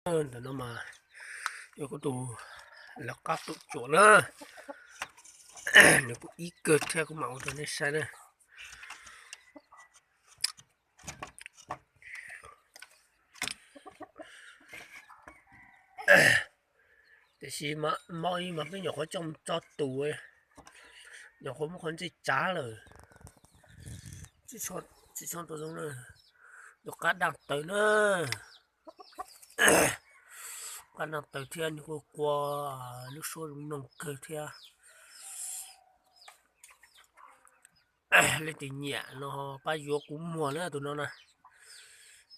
Ntawm no mas yog kuv tus lawv qab tum tsuam na, nws kuj ib kawg thiab kuv mam ua rau nej saib na. Tiam sis mob ib mas peb nyuam qhuav coj mus tso tus, nyuam qhuav muab qhov ntsej tsav lawm. Tsis tshua tau zoo na, tus qab daj tawv na, qab daj tawv thiab nws kuj qua lub suab zoo mloog kawg thiab. Leej twg nyiam no pab yuav kuv muag na tus no na.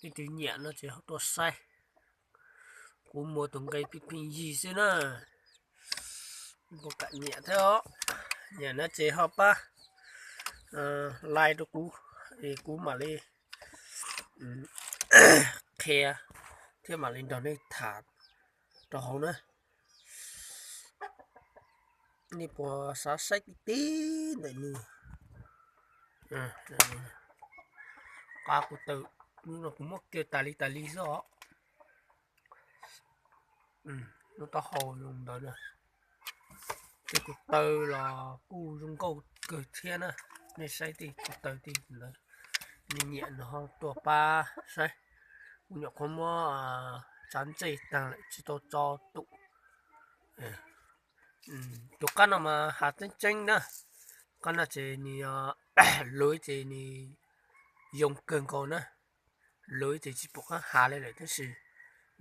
Leej twg nyiam no ces ho tuaj saib. Kuv muag tus nqe pheej pheej yig xwb na. Puas kam nyiam thiab os. Nyiam no ces ho pab like rau kuv, es kuv mam li qhia thiab mam li nrog nej tham rau hauv na. Nej puas xav saib tib tib ntawm nws? Qab kuv taw, hnub no kuv muab kiag tas li tas li xwb os. Lub taub hau zoo ntawd na. Tej kuv taw los kuj zoo nkauj kawg thiab na. Nej saib tej kuv taw tej ntawd, nej nyiam no ho tuaj pab saib. Kuv nyuam qhuav muab tsav ntsej tag lawm tsis tau tso tus. Tus qab no mas has tseeb tseeb na, qab no ces nws lawv ces nws yoo kawg nkaus na. Lawv ces tsis pom qab has li lawm tab sis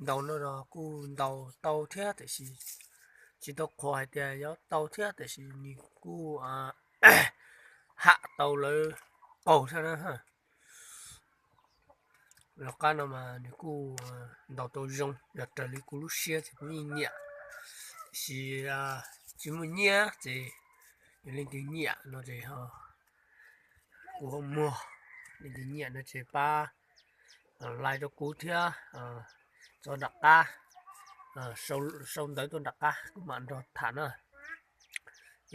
ntaus no los kuj ntaus tau thiab tiam sis tsis tau qhuas hais tias yuav tau thiab tiam sis nws kuj ham tau lawv qaug thiab na. Los qab no mas nws kuj ntaus tau zoo, yog raws li kuv lub siab ces kuv yeej nyiam. Tiam sis tsis muaj nyiaj ces yog leej twg nyiam no ces ho kuv ho muag. Leej twg nyiam no ces pab like rau kuv thiab tso nram qab, sau ntawv tuaj nram qab kuv mam nrog tham na.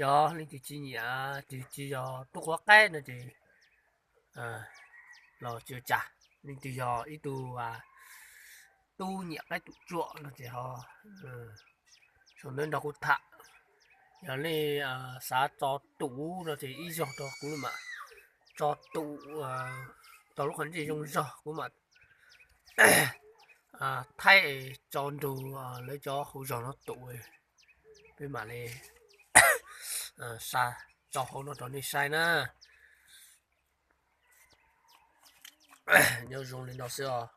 Yog leej twg tsis nyiam, twg tsis yog tub quav qaib no ces los tsis ua cas. Leej twg yog ib tug tub nyiam qaib tum tsuam no ces ho sau ntawv nrog kuv tham. Yog nej xav tso tum no ces ib zaug rau kuv mam tso tum, tau lub qhov ntsej zoo zog kuv mam thaij tso nrug lawv cov hauv zog no tum, peb mam li xa tso hauv no rau nej saib na. Nyob zoo li no xwb os.